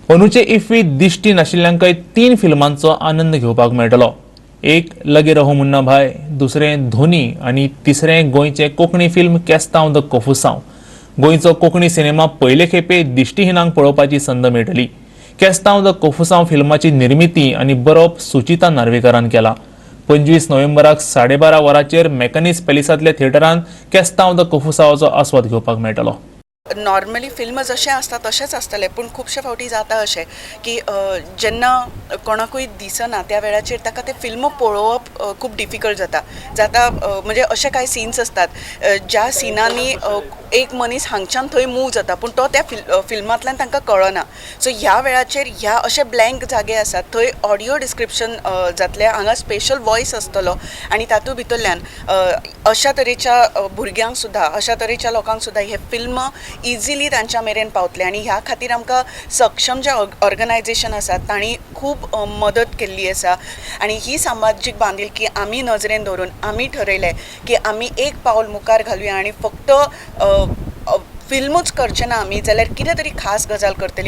अंदूचे इफ्फीत दिश्टी नाशिल्ल्यांकय तीन फिल्मांचो आनंद घेवपाक मेळटलो. एक लगे रहो मुन्ना भाई, दुसरें धोनी आनी तिसरें गोंयचें कोंकणी फिल्म केस्तांव the कोफुसांव. गोंयचो कोंकणी सिनेमा पयले खेपे दिश्टीहिनांक पळोवपाची संद मेळटली. केस्तांव the कोफुसांव फिल्माची निर्मिती आनी बरोवप सुचिता नार्वेकारान केला. 25 नोव्हेंबराक 12:30 वरांचेर मेकॅनिस पॅलिसांतल्या थिएटरांत केस्तांव the कोफुसांवाचो आस्वाद घेवपाक मेळटलो. नॉर्मली फिल्म जशें आसता तशेंच आसतलें, पूण खुबशे फावटी जाता अशें की जेन्ना कोणाकूय दिसना त्या वेळाचेर ताका तें फिल्म पळोवप खूब डिफिकल्ट जाता जाता म्हणजे अशे कांय सिन्स आसतात ज्या सिनांनी एक मनीस हांगच्यान थंय मूव जाता, पूण तो त्या फिल्मांतल्यान तांकां कळना. सो ह्या वेळाचेर ह्या अशे ब्लँक जागे आसात, थंय ऑडियो डिस्क्रिप्शन जातलें. हांगा स्पेशल वॉयस आसतलो आनी तातूंत भितरल्यान अशा तरेच्या भुरग्यांक सुद्दां, अशा तरेच्या लोकांक सुद्दां हें फिल्म इजिली तांच्या मेरेन पावतलें. आनी ह्या खातीर आमकां सक्षम जे ऑर्गनायजेशन आसात तांणी खूब मदत केल्ली आसा. आनी ही सामाजीक बांदिलकी आमी नजरेन दवरून आमी ठरयलें की आमी एक पावल मुखार घालुया आनी फक्त फिल्मूच करचे ना आमी, जाल्यार कितें तरी खास गजाल करतली.